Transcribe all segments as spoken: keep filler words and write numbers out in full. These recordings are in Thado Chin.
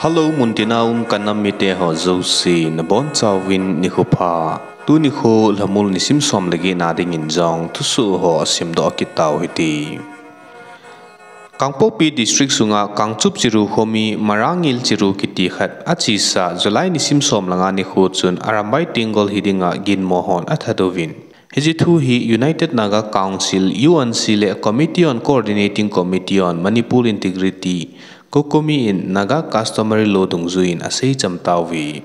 Hello, muntina um kanam mite ho jouse, nabonchauvin nikho pha. Tuni kho Lhamul nisim som le get na dingin jong thusoh ho simdoh kit tau hite. Kangpokpi District sunga Kangchup Chiru khomi Marangil Chiru kiti khat achesa July nisim som le nga nikho chun Arambai Tenggol hidinga ginmo hon athat uvin. Hiche thu hi United Naga Council, U N C le Committee on Coordinating Committee on Manipur Integrity, COCOMI in Naga Customary Law dungjuiyin aseicham tauve.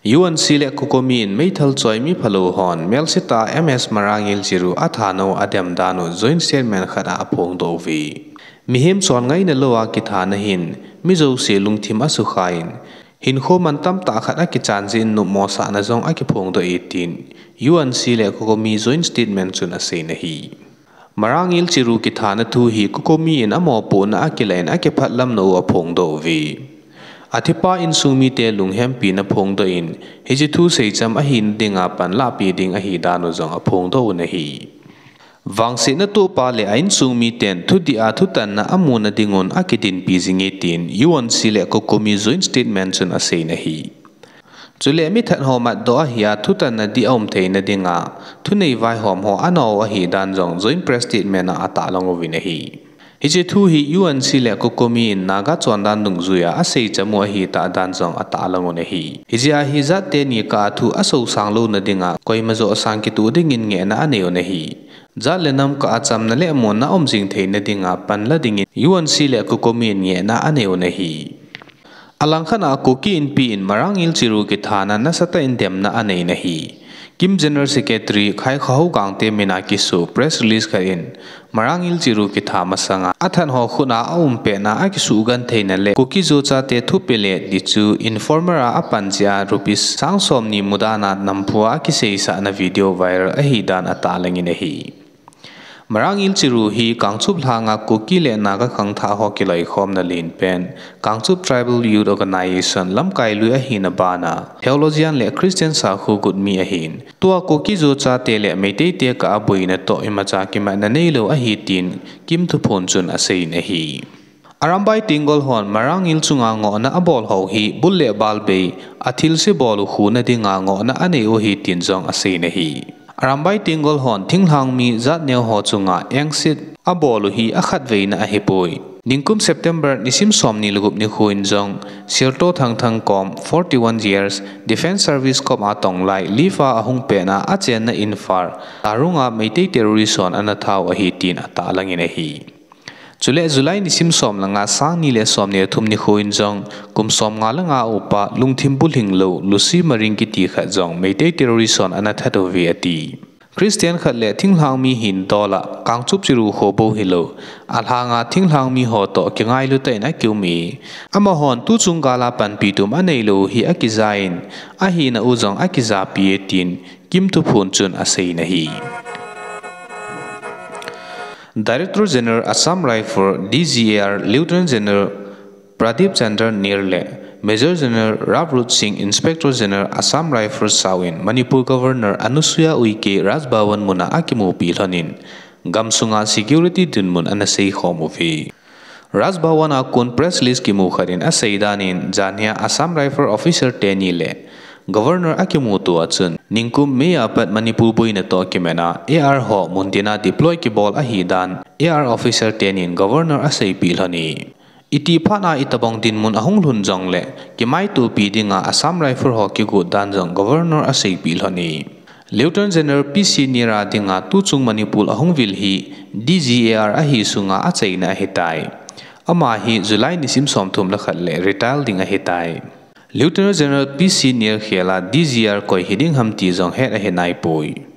U N C le COCOMI in meithal choi mi phalou hon, melsetah M S Marangil Chiru athat u adem dan u joint statement khat a aphongdoh uve. Mihem chon ngaina lou a kithana hin, mi jouse lungthim asukha in, hinkho mantam tah khat akichan jeh in nopmo sahna jong akiphongdoh e tin, U N C le COCOMI joint statement chun aseiyin ahi. Marangil Chiru kithana thu hi COCOMI in amopohna akilah in akiphatlamna u aphongdoh uve. Athipa insung mite lunghempina phongdoh in, hiche thu seicham ahina dinga panlahpi ding ahi dan u jong aphongdoh un ahi. Vangsetna tohpa le a insung miten thudih a thutanna amuna dingun akidinpi jinge tin U N C le COCOMI joint statement chun aseiyin ahi. Chule mithat ho matdoh ahia thutanna dih aum theina dinga thunei vaihom ho anao u ahi dan jong joint press statement a atahlang uvin ahi. Hiche thu hi U N C le COCOMI in Naga chondan dungjuiya aseicham u ahitah dan jong atahlang un ahi. Hijeh a hi jat teni kah a thu asosang louna dinga koima joh sang kitoh dingin ngehna anei un ahi. Jat le nam kah a chamna le muonna aum jing theina dinga panla dingin U N C le COCOMI in ngehna anei un ahi. Alangkhat a Kuki Inpi in Marangil Chiru kithana nasatah in demna aneiyin ahi. KIM General Secretary Khaikhohau Gangte mina kiso press release khat in Marangil Chiru kitha masanga athat ho khut a aumpetna akisugentheina le Kuki-Zo chate thupeh le dih chu informer a apan jeh a rupees sang somni mudahna namphu a akiseisahna video viral ahi dan atahlang in ahi. Marangil Chiru hi Kangchup lhanga Kuki le Naga khangthah ho kiloikhomna lenpen Kangchup Tribal Youth Organisation lamkai lui ahina bana theologian le Christian sakhu gut mi ahin, tua Kuki-Zo chate le Meiteite kah a boina toh imacha kimatna neilou ahi tin KIM thuphon chun aseiyin ahi. Arambai Tenggol hon Marangil chunga ngohna abol ho hi bul le bal bei, athilse bol u khuna dinga ngohna anei u ahi tin jong aseiyin ahi. Arambai Tenggol hon thinglhang mi jat neo ho chunga engset abol u hi akhatveina ahipoi. Nikum September nisim somni le gup nikho in jong Sirto Thangthang kom forty-one years Defence Service Corps a tonglai leave a ahung petna achenna Imphal Tarung a Meitei terrorist hon ana that u ahi tin atahlang in ahi. Chule July nisim som le nga, sang ni le som ni le thum nikho in jong kum som nga le nga upa lungthim bulhing lou Lucy Maring kiti khat jong Meitei terrorist hon ana that uve ati. Christian khat le thinglhang mi hin dol a Kangchup Chiru kho bou hilou, alhanga thinglhang mi ho toh kingailu tah in akium e. Amahon tuchung gal a panpi tum anei lou hi akija in, ahina u jong akijapi e tin KIM thuphon chun aseiyin ahi. Director General Assam Rifle, D G A R, Lieutenant General Pradip Chandra Nair le Major General Ravroot Singh, Inspector General Assam Rifles, sao in Manipur Governor Anusuiya Uikey Raj Bhavan muna akimupi lhonin, gamsunga security dinmun ana seikhom uve. Raj Bhavan a kon press release kimu khat in asei dan in, janhia Assam Rifle officer teni le Governor akimuto a chun, nikum May a pat Manipur boina toh kimatna A R ho muntina deploy kibol ahi dan A R officer tenin Governor aseipeh lhon e. Itih phat a itobang dinmun ahung lhun jongle kimaitopi dinga Assam Rifle ho kigot dan jong Governor aseipeh lhon e. Lieutenant General P C Nair a dinga tuchung Manipur ahung vil hi D G A R ahi sunga achaina ahitai. Ama hi July nisim somthum le khat le retire ding ahitai. Lieutenant General P C Nair khel a D G A R koi hiding ham ti jong het ahinaipoi.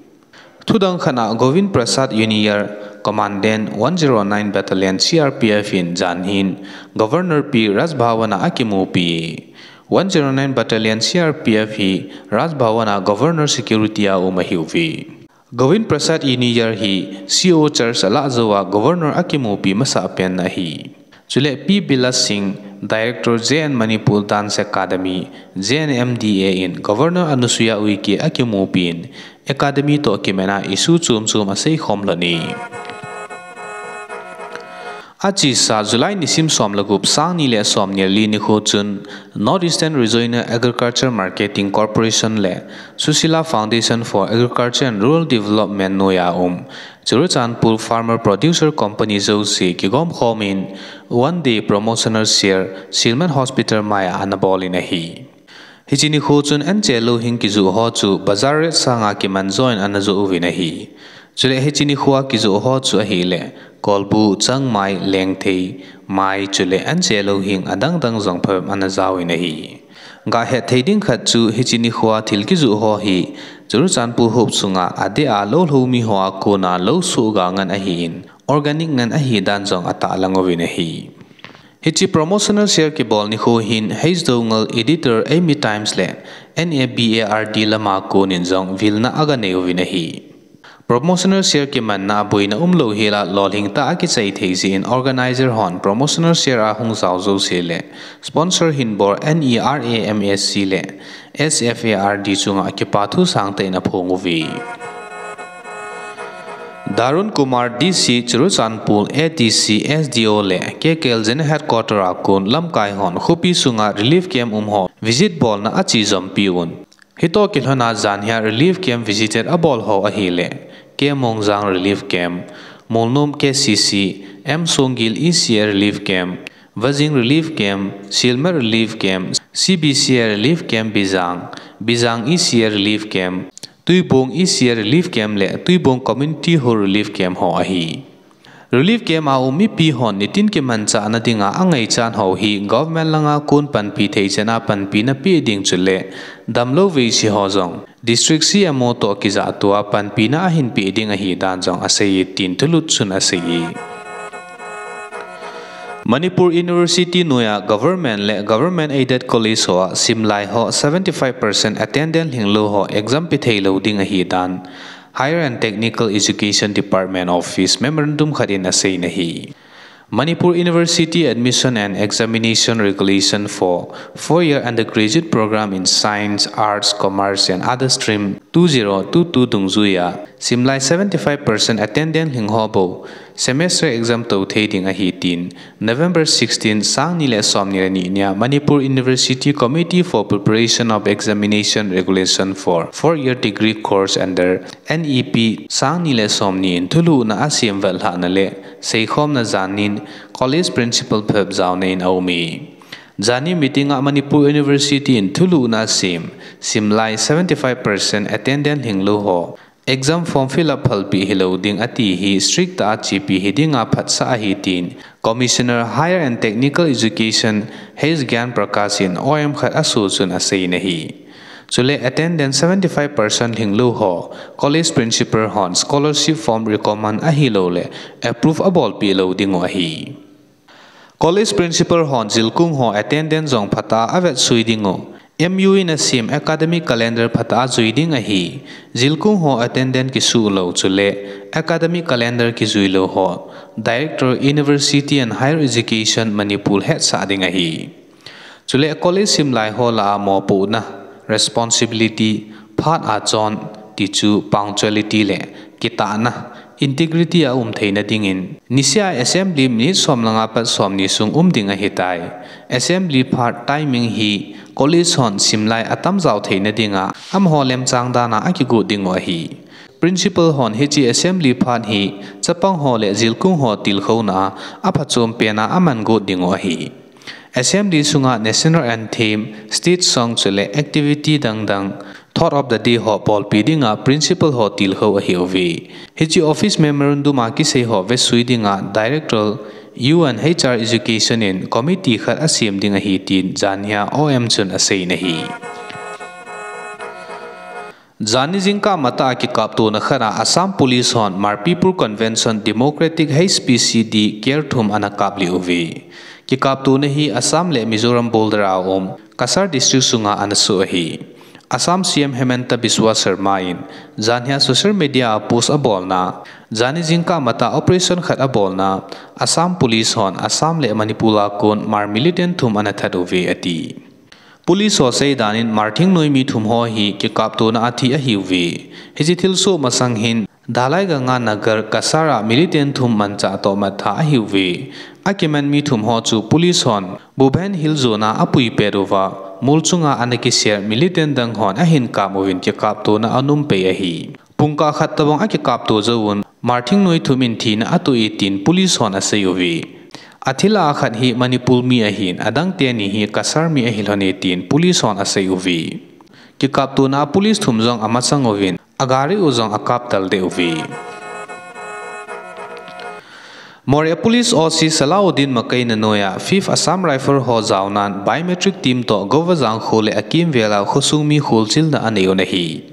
Thudang khat a Govind Prasad Uniyar, Commandant one zero nine Battalion C R P F in janhin Governor pi Raj Bhavan a akimupi. One zero nine Battalion C R P F hi Raj Bhavan a Governor security a um ahiuve. Govind Prasad Uniyar hi C O charge alah jou a Governor akimupi masah pen ahi. Chule P Bilas Singh, Director J N Manipur Dance Academy, J N M D A in Governor Anusuiya Uikey akimupi in Academy toh kimatna issue chom chom aseikhom lhon e. Achesa July nisim som le gup, sang ni le som ni le li nikho chun North Eastern Regional Agriculture Marketing Corporation le Susila Foundation for Agriculture and Rural Development noiya um Churachandpur Farmer Producer Company jouse kigomkhom in one day promotional sale Silmet Hospital maiya ana bol in ahi. Hiche nikho chun anche louhing kijoh ho chu bazar rate sanga kiman joh in ana joh uvin ahi. Chule hiche nikho a kijoh ho chu ahile, Kolbu, Changmai, Lengthei, Mai chule anche louhing adang dang jong phabep ana jaovin ahi. Gahet thei ding khat chu hiche nikho a thil kijoh ho hi Churachandpur hop sunga adeh a lou lhou mi ho a kona lou soh ga ngen ahin, organic ngen ahi dan jong atahlang uvin ahi. Hiche promotional sale kibol nikho hin H Doungel, editor, Eimi Times le N A B A R D lama konin jong vilna aga nei uvin ahi. Promotional sale kimanna a boina umlou hela lolhing tah a kichai thei jeh in organizer hon promotional sale a hung jao jouse le sponsor hin bol N E R A M A C le S F A R D chunga kipa thu sangtah in aphong uve. Darun Kumar D C Churachandpur, A D C, S D O le K K L General Headquarter a kon lamkai hon khopi sunga relief camp um ho visit bolna ache jompi un. Hitoh kilhona janhia relief camp visited abol ho ahile, K Mongjang Relief Camp, Molnom K C C, M Songgel E C A Relief Camp, Vajing Relief Camp, Silmet Relief Camp, C B C A Relief Camp Bijang, Bijang E C A Relief Camp, Tuibong E C A Relief Camp le Tuibong Community Hall Relief Camp ho ahi. Relief camp a um mipi hon nitin kimanchahna dinga angaichan ho hi government langa kon panpi thei chan a panpina pe ding chule damlou veise ho jong District C M O toh kijahtoa panpina ahin pe ding ahi dan jong aseiye tin thulut chun aseiye. Manipur University noiya government le government aided college hoa simlai ho seventy five percent attendance lhinglou ho exam pe theilou ding ahi dan Higher and Technical Education Department Office memorandum khat in aseina ahi. Manipur University Admission and Examination Regulation for four-year undergraduate program in Science, Arts, Commerce and Other Stream two zero two two dungjuiya simlai seventy five percent attendance lhing ho bou semester exam tou thei ding ahi tin November sixteen, sang ni le som ni le ni nia Manipur University Committee for Preparation of Examination Regulation for four-year degree course under N E P sang ni le som ni in thulhuhna asem vetlhahna le seikhomna janin college principal phabep jaona in aume. Jani meeting a Manipur University in thulhuhna asem, simlai seventy five percent attendance lhinglou ho exam form fill up phalpeh hilou ding ati hi strict tah a chepi hidinga phatsah ahi tin Commissioner Higher and Technical Education H Gyan Prakash in O M khat aso chun aseina ahi. Chule attendance seventy five percent lhinglou ho college principal hon scholarship form recommend ahilouleh approve abolpeh lou dingu ahi. College principal hon jilkung ho attendance jong phatah a avetsui dingu, M U in asem academic calendar phatah a jui ding ahi. Jilkung ho attendance kisuh lou chule academic calendar kijuilou ho Director, University and Higher Education, Manipur hetsah ding ahi. Chule college simlai ho lah a mopohna, responsibility, phat a chon, tichu punctuality le kitahna, integrity a um theina dingin, nisea assembly minute som le nga pat som ni sung um ding ahitai. Assembly phat timing hi college hon simlai atamjao theina dinga amaho lemchang dana akigot dingu ahi. Principal hon hiche assembly phat hi chapang ho le jilkung ho tilkhouna a aphachom pena aman got dingu ahi. Assembly sunga national anthem, state song chule activity dangdang, thought of the day ho bolpeh dinga principal ho tilkhou ahiuve. Hiche office memorandum a kisei ho vesui dinga Director, U and H R Education in committee khat asem ding ahi tin janhia O M chun aseina ahi. Jani jingkah matah a kikaptona khat a Assam Police hon Marpipur Convention Democratic H P C D care thum ana kaplih uve. Kikaptona hi Assam le Mizoram border a um Cachar District sunga ana soh ahi. Assam C M Himanta Biswa Sarma in janhia social media a post abolna, jani jingkah matah operation khat abolna, Assam Police hon Assam le Manipur a kon Mar militant thum ana that uve ati. Police ho seidan in Mar thingnoi mi thum ho hi kikaptona a thi ahiuve. Hiche thilsoh masang hin Dalai Ganga Nagar Kasar a militant thum manchah toh mattha ahiuve. Akiman mi thum ho chu police hon Bhupen Hill zone a apui pet uva, mol chunga ana kiser militant dang hon ahin kap uvin kikaptona aum pei ahi. Pungkah khat tobang akikapto jouvun, Marthingnoi thum in thina atoh e tin police hon asei uve. Athil a khat hi Manipur mi ahin, adang teni hi Kasar mi ahi lhon e tin police hon asei uve. Kikaptona police thum jong amasang uvin, agari u jong akaptal deh uve. Moreh Police O C Salahuddin Makaina noija Fifth Assam Rifle ho jaonan biometric team toh Govajang kho le akimvel a khosung mi kholchilna anei u ahi.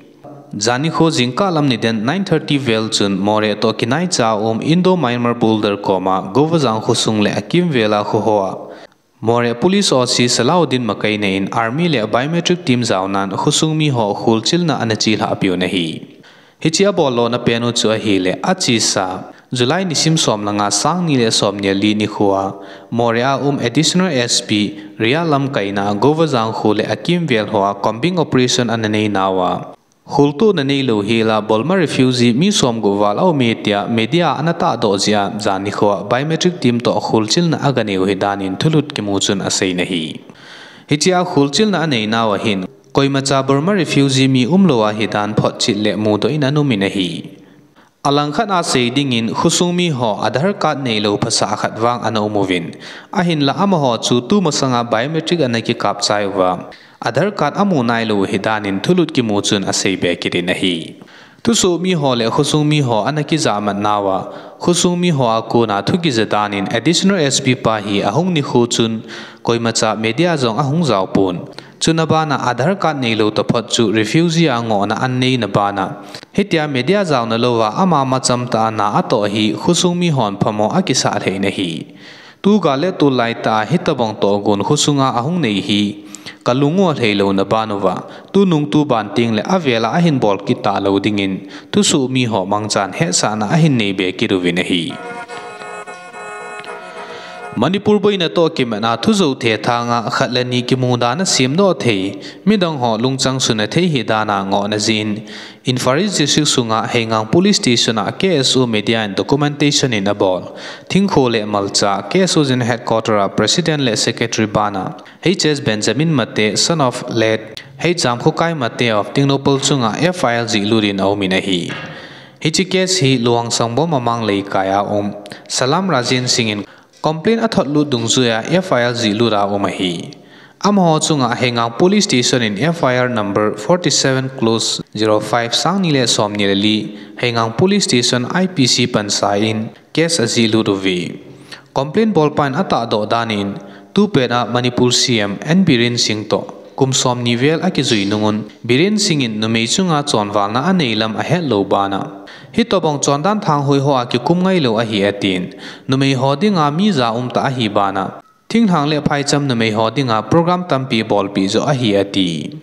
Jani kho jingkah lam nidan nine thirty vel chun Moreh toh kinaicha um Indo-Myanmar border koma Govajang khosung le akimvel a kho hoa Moreh Police O C Salahuddin Makaina in Army le Biometric Team jaonan khosung mi ho kholchilna ana chelhah peh u ahi. Hiche abol lona pen u chu ahile, achesa July nisim som le nga, sang ni le som ni le li nikho a Moreh a um Additional S P Ria lamkaina Govajang kho le akimvel hoa combing operation ana nei nauva, kholtohna neilou hela Burma refugee mi som gup val aume tia media ana tahdoh jeh a, jani kho a biometric team toh kholchilna aga nei u ahi danin thulhut kimu chun asei in ahi. Hiche a kholchilna anei nauva hin, koimacha Burma refugee mi umlou ahi dan photchet le mudoh in ana um in ahi. Alangkhat a sei dingin, khosung mi ho Aadhaar card neilou phasah khat vang ana um uvin, ahinla amaho chu tumasanga biometric ana kikap chai uva, Aadhaar card amu nailou u ahi danin thulhut kimu chun asei be kit in ahi. Thusoh mi ho le khosung mi ho ana kijahmat nauva, khosung mi ho a kona thu kija danin Additional S P pa hi ahung nikho chun koimacha media jong ahung jaopon. Chuna bana Aadhaar card neilou taphot chu refugee a ngohna ana neina bana, hitia media jaona louva ama macham tah a na atoh hi khosung mi hon phamo akisah lheh in ahi. Tu gal le tol laitah a hitobang tohgon khosunga ahung nei hi kalung u alhai louna ban uva, tunung tuban tengle avela ahin bol kit talou dingin thusoh mi ho mangchan hetsahna ahin nei be kit uvin ahi. Manipur boina toh kimatna thujou thethanga khat le ni kimu dan a semdoh thei, midang ho lungchang suna thei ahi dan a ngohna jeh in, Imphal East District sunga Heingang Police Station a K S O Media and Documentation in abol thingkho le malcha, K S O General Headquarter a President le Secretary bana H S Benjamin Mate, son of late H Jamkhokai Mate of Tengnoupal chunga F I R jihlut in aum in ahi. Hiche case hi Luang Sangbom Amang Leikai a um Salam Rajen Singh in complaint athot lut dungjuia F I R jihlut a um ahi. Amaho chunga Heingang Police Station in F I R number forty seven clause zero five, sang ni le som ni le li, Heingang Police Station I P C pansa in case ajihlut uve. Complaint bolpa in atahdoh dan in, tupet a Manipur C M N Biren Singh toh kum som ni vel akijui nungun, Biren Singh in numei chunga chonvalna anei lam ahet lou bana, hitobang chondan thanghoi hoa kikum ngailou ahi atin, numei ho dinga mi ja umtah ahi bana, thinglhang le phaicham numei ho dinga program tampi bolpeh joh ahi ati.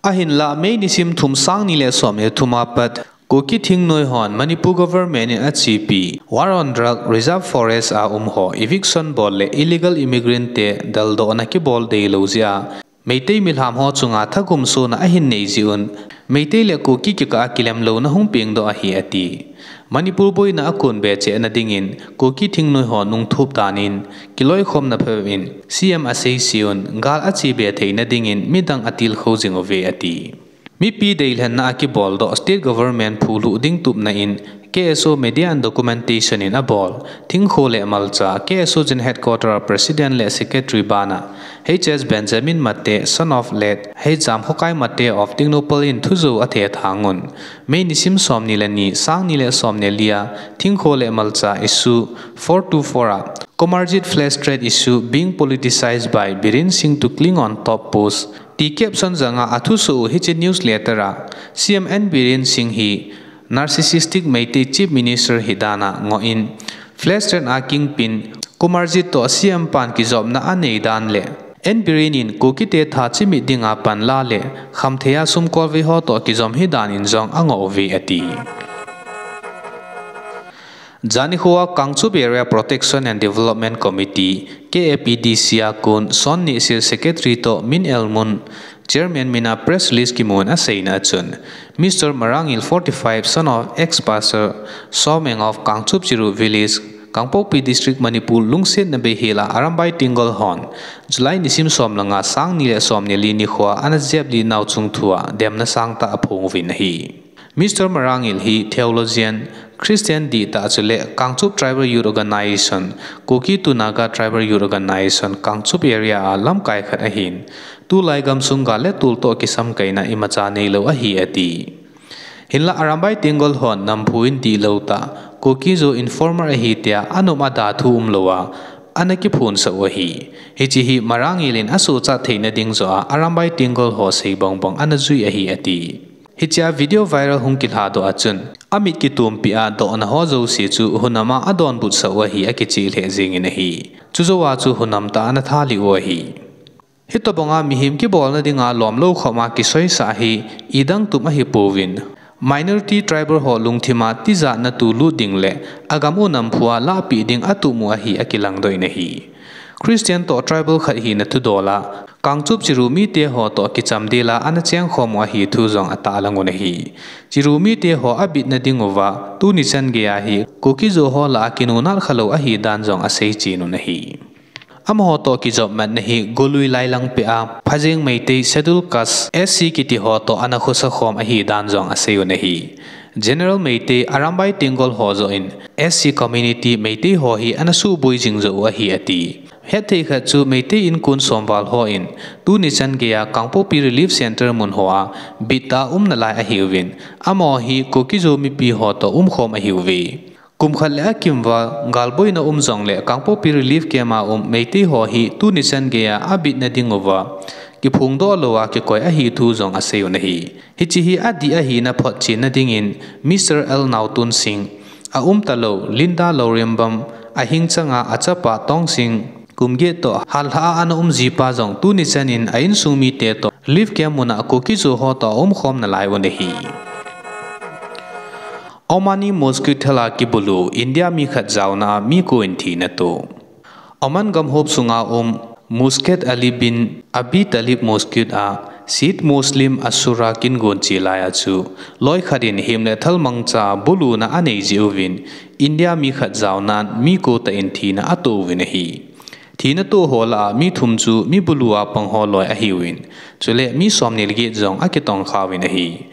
Ahinla May nisim thum, sang ni le som ni le thum a pat Kuki thingnoi hon Manipur government in achepi War on Drugs Reserve Forest a um ho eviction bol le illegal immigrant te deldohna kibol deilou jeh a, Meitei milham ho chunga thagum sona ahin nei jeh un, Meitei le Kuki kikah a kilemlouna hung pengdoh ahi ati. Manipur boina akon be chehna dingin Kuki thingnoi ho nungthop dan in kiloikhomna phabep in C M aseise un gal ache be theina dingin midang atilkhou jing uve ati. Mipi deilhenna a kiboldoh state government phulhuh ding tupna in K S O Media and Documentation in abol thingkho le malcha, K S O General Headquarter a President le Secretary bana H S Benjamin Mate, son of late H Jamkhokai Mate of Tengnoupal in thujou athethang un, May nisim som ni le ni, sang ni le som ni le li a thingkho le malcha issue four two four a Komarjit flash trade issue being politicized by Biren Singh to cling on top post ti caption janga athusoh u hiche newsletter a C M N Biren Singh hi narcissistic Meitei Chief Minister hi dan a ngoh in, flash trade a kingpin Komarjit toh C M pan kijopna anei dan le N Biren in Kukite tha chimit dinga panla le khamthei a sumkolvei ho toh kijom hi dan in jong angoh uve ati. Janikhoa Kangchup Area Protection and Development Committee, K A P D C a kon Son Nihsil Secretary toh Min Elmun, Chairman mina press release kimun aseina achun, Mister Marangil forty-five, son of ex-pastor Someng of Kangchup Chiru village, Kangpokpi district, Manipur lungsetna beihela Arambai Tenggol hon July nisim som le nga, sang ni le som ni le li nikhoa ana jep lih nau chungthua demna sangtah aphong uvin ahi. Mister Marangil hi theologian, Christian dihtah chule Kangchup Tribal Youth Organization, Kuki to Naga Tribal Youth Organization, Kangchup area a lamkai khat ahin, tulai gamsung gal le tol toh kisamkaina imacha neilou ahi ati. Hinla Arambai Tenggol hon namphu in dihlou tah, Kuki-Zo informer ahi tia anom ada thu umlou a, ana kiphonsah u ahi. Hiche hi Marangil in asochat theina ding joh a Arambai Tenggol ho sei bangbang ana jui ahi ati. Hichea video viral hung kilhadoh achun, amit kitompia dohna ho jouse chu hunama adonbutsah u ahi akicheh lheh jengin ahi. Chujouva chu hunam tah ana thalih u ahi. Hitobanga mihem kibolna dinga lomlou khopma kisoisah hi idang tup ahipouvin, minority tribal ho lungthima tijatna tulut ding le agam u namphua lahpeh ding atup u ahi akilangdoh in ahi. Christian toh tribal khat hina thudola, Kangchup Chiru mite ho toh kicham dela ana chengkhom u ahi thu jong atahlang un ahi. Chiru mite ho abitna dinguva, tuni chan geiya hi Kuki-Zo ho lah a kinunat khalou ahidan jong aseichen un ahi. Amaho toh kijopmatna hi golui lailang peh a, Phajeng Meitei, Scheduled Caste, S C kiti ho toh ana khosakhom ahidan jong asei un ahi. General Meitei, Arambai Tenggol ho joh in, S C community Meitei ho hi ana suhboi jing joh u ahi ati. Hetthei khat chu Meitei Inkon Somval hon, tuni chan geiya Kangpokpi Relief Centre mun hoa bittah a um nalai ahiuvin, amaho hi Kuki-Zo mipi ho toh umkhom ahiuve. Kum khat le akimval, galboina um jongle Kangpokpi Relief Camp a um Meitei ho hi tuni chan geiya abitna dinguva, kiphongdoh louva kikoi ahi thu jong asei un ahi. Hiche hi adih ahina photchenna dingin Mister L Naotonsing, aumtalou Linda Lourembam, ahing changa achapa Tongsing, kum get toh hallhah a ana um jipa jong tuni chanin a insung mite toh Relief Camp muna Kuki-Zo ho toh aumkhom nalai un ahi. Omani mosque thal a kibulu India mi khat jaona a mi ko in thina toh. Oman gamhop sunga um Muscat Ali bin Abi Talib Mosque a Shiite Muslim Ashura kin gon che lai a chu loi khat in hem le thal mangcha buluna anei jeh uvin India mi khat jaonan mi ko tah in thina atoh uvin ahi. Thina toh ho lah a mi thum chu mi bulu a pang ho loi ahiuvin, chule mi somni le get jong akitongkha uvin ahi.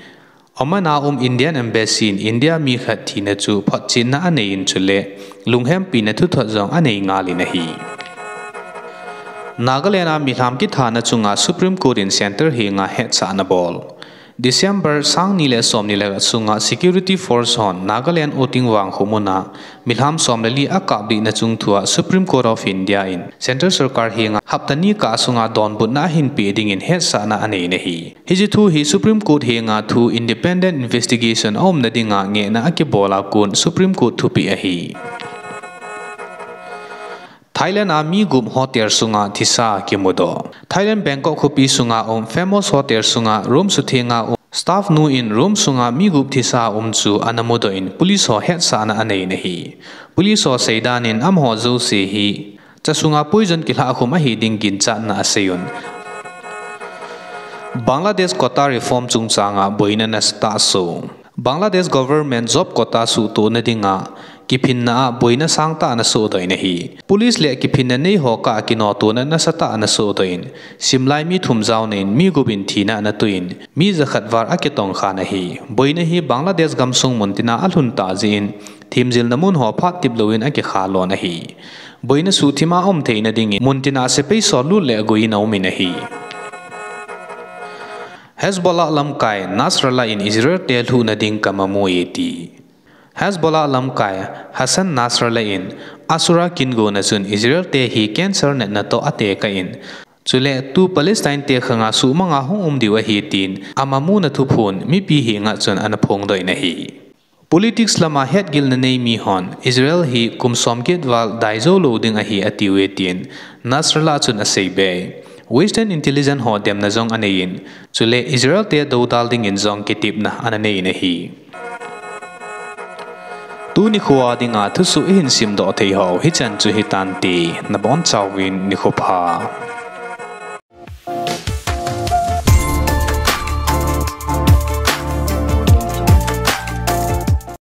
Oman a um Indian Embassy in India mi khat thina chu photchenna anei in chule lunghempina thuthot jong anei ngal in ahi. Nagaland a milham kithana chunga Supreme Court in Centre henga hetsahna abol. December sang ni le somni le khat sunga security force hon Nagaland Oting Wangkho muna milham som le li akaplihna chungthua Supreme Court of India in Centre sorkar henga hapta ni kah sunga donbutna ahinpeh dingin hetsahna anei in ahi. Hiche thu hi Supreme Court henga thu independent investigation aumna dinga ngehna akibol a kon Supreme Court thupeh ahi. Thailand a mi gup hotel sunga thisa kimudoh. Thailand Bangkok khopi sunga um famous hotel sunga room suthenga um staff nu in room sunga mi gup thisa um chu ana mudoh in police ho hetsahna anei in ahi. Police ho seidan in amaho jouse hi cha sunga poison kilhahkhum ahi ding ginchatna asei un. Bangladesh quota reform chungchanga boina nasatah asoh. Bangladesh government job quota suhtona dinga kiphinna a boina sangtah ana sohdoh in ahi. Police le kiphinna nei ho kah a kinotona nasatah ana sohdoh in, simlai mi thum jaona in mi gup in thina ana toh in, mi jakhat val akitongkhan ahi. Boina hi Bangladesh gamsung muntina alhun tah jeh in, themjilna mun ho phat tip louvin akikha lon ahi. Boina suhthima um theina dingin muntina sepai sollut le aguina um in ahi. Hezbollah lamkai Nasrallah in Israel te lhuhna ding kamamu e ti. Hezbollah lamkai Hassan Nasrallah in Ashura kin gona chun Israel te hi cancer natna toh atekah in, chule tu Palestine te khanga suhmanga hung um diu ahi tin amamuna thuphon mipi henga chun ana phongdoh in ahi. Politics lama hetgilna nei mi hon Israel hi kum somget val dai jou lou ding ahi atiuve tin Nasrallah chun aseibe. Western intelligence ho demna jong anei in, chule Israel te doudal dingin jong kitepna ana nei in ahi. Tuni khoa dinga thusoh ihin simdoh thei ho hichan chu hitante, nabonchauvin nikho pha.